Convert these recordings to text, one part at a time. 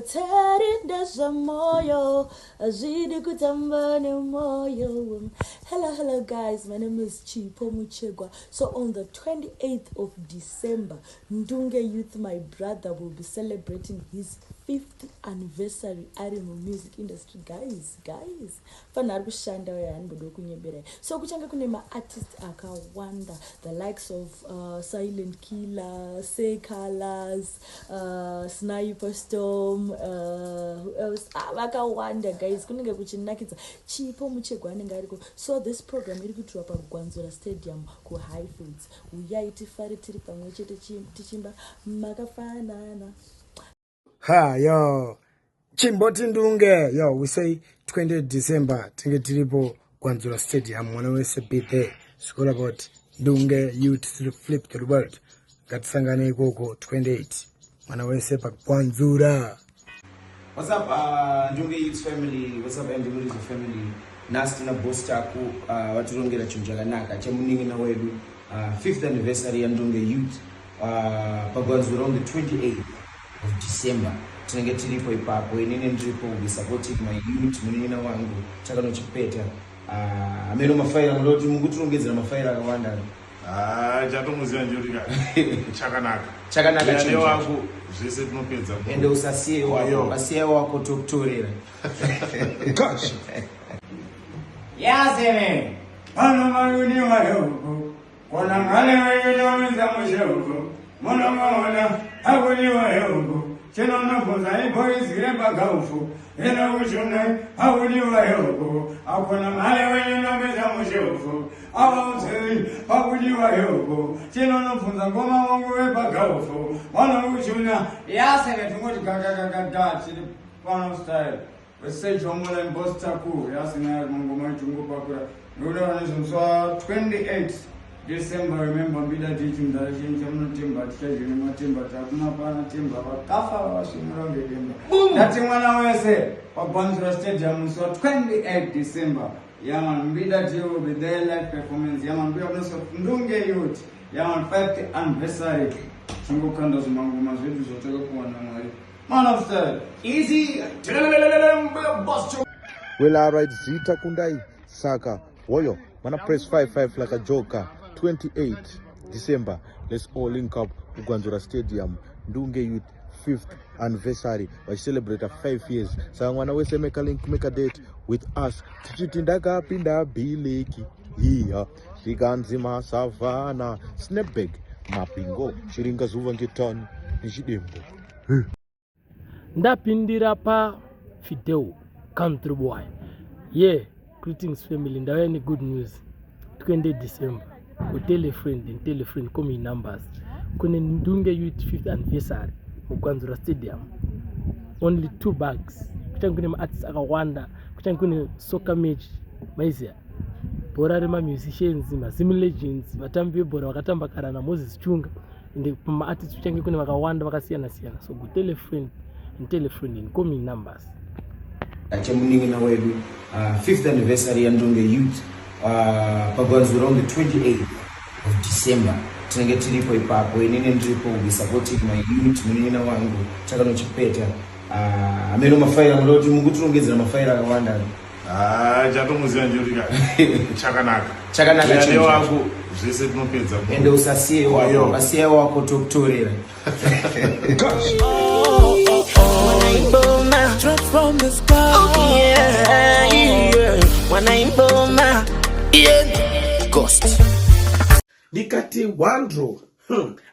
Teri ndezvemoyo, hazvidi kutamba nemoyo. Hello, hello guys, my name is Chipo Muchegwa. So on the 28th of December, Ndunge Youth, my brother, will be celebrating his fifth anniversary ari mumusic industry. Guys, guys, fanha ari kushanda uyo, handimbodi kunyeberai. So kuchange kune maartist akawanda, the likes of Silent Killer, Seh Calaz, Sniper Storm, who else? Ah, vakawanda guys, kunenge kuchinakidza. Chipo Muchegwa anenge ariko. So this program iri kuitirwa paGwanzura Stadium kuHighfields. Uyai tifare tiri pamwe chete tichimba makafanana. Ha, yo, chimboti Ndunge. Yo, we say 20 December tinge tiripo Gwanzura Stadium. Mwana wese be there. It's all about Ndunge Youth to flip the world. Ngatisangane ikoko 28, mwana wese paGwanzura. What's up, Ndunge Youth family? What's up, Andy Muridzo family? Nhasi tina Boss Taku, vatirongera chinhu chakanaka chemunin'ina wedu, fifth anniversary yaNdunge Youth paGwanzura on the 28th of December. Tinenge tiripo ipapo, inini ndiripo, will be supporting my youth, munin'ina wangu takanochipeta. Ameno mafaira munoti mukutirongedzera mafaira akawanda. Ah, chatomuziva njoti chakanaka. Chakanaka Uyane chinhu. Wako zvese tinopedza. Ende usasiye wako, Oyo. ukasiya wako tokutorera. Gosh. Yasene, pano mayuniwa huku, kona ngale weyunomiza mushe huku, munomuona hakuniwa huku, chinonofunza ibhokisi repagaufu, rinokushunai hakuniwa huku, akona mhale weyunomiza mushe huku, avauzei pakudiwa huku, chinonobvunza ngoma wangu wepagaufu, vanokushuna. Yasene, tingoti gagagagaga tiri pano style. Wesejombola Boss Taku yasina mangoma echingopakura ndokuda nezvemusi wa28 December. Remember, mbida tichi mudhara chinhu chamunotemba tichadye nematemba takumapana temba vakafa vasvinura ngedemba. Ndati mwana wese paGwanzura Stadium musi wa28 December. Yeah man, mbida T will be there, live performance. Yeah man, mbuya kunoso Ndunge Youth. Yeah man, fifth anniversary, chingokanda zvimangoma zvedu zvatakakuwana Mwari. Man of style. Easy. Boss. Well, alright, zita Kundai Saka woyo mana press 55 like a joker. 28 December, let's all link up kuGwanzura Stadium, Ndunge Youth fifth anniversary, vachicelebrata 5 years. Saka mwana wese, make a link, make a date with us. Tichiti ndakapinda bileki iya, zvikanzi masavhana snapback mapingo chiringa zuva ngetani nechidembo. Ndapindira paFidel Country Boy. Yeah, greetings family, ndauya negood news. 20 December, go tell a friend and tell a friend, come in numbers. Kune Ndunge Youth fifth anniversary muGwanzura Stadium, only two bags. Kuchange kune maartists akawanda, kuchange kune soccer match, maiziya bhora remamusicians, maZim legends, vatambi vebhora vakatamba kara naMoses Chunga. Ende pamaartists kuchange kune vakawanda vakasiyana siyana. So go tell a friend and tell a friend and come in numbers. Chemunin'ina wedu, fifth anniversary yaNdunge Youth paGwanzura on the 28th of December. Tinenge tiripo ipapo, inini ndiripo, will be supporting my youth, munin'ina wangu takanochipeta. Ameno mafaira munoti mukutirongedzera mafaira akawanda. Ah, chatomuziva njoti chakanaka. Chakanaka Uyane chinhu. wako zvese tinopedza. Ende usasiye wako, Oyo. ukasiya wako tokutorera. Gosh. Wanaiboma. Straight from the sky. Oh, yeah. Wanaiboma. Yeah. Ghost. Ndikati wandro,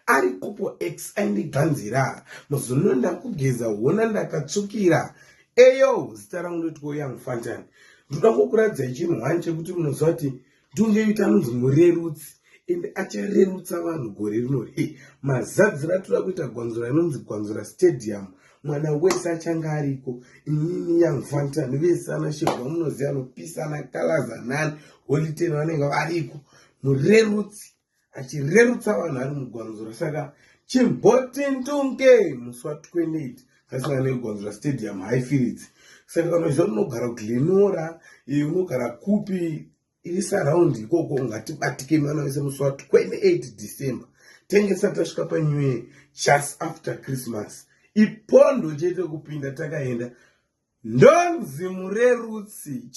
ari kupo x aindiganzira muzuno ndakugeza hona ndakatsvukira. Eyo, zita rangu ndotiko Young Fantan. Ndoda kukuradzai chinhu one chekuti munoziva kuti Ndunge Youth anonzi murerutsi, ende acharerutsa vanhu gore rinori. Hey, mazadziro atoda kuita Gwanzura inonzi Gwanzura Stadium, mwana wese achange ariko. Inini Young Fantan, vese ana Shegwa munoziva anopisa, ana Kalaza nani Holy Ten vanenge variko, murerutsi achirerutsa vanhu ari muGwanzura. Saka chimboti Ndunge musi wa28 kasina neGwanzura Stadium, Highfields. Saka kana uchiziva kuti unogara kuGlen Norah, unogara kupi iri surround ikoko, ungatibatike mwana wese musi wa28 December. Tenge tisati tasvika panew year, just after Christmas. Ipondo chete kupinda takaenda. Ndonzi murerutsi.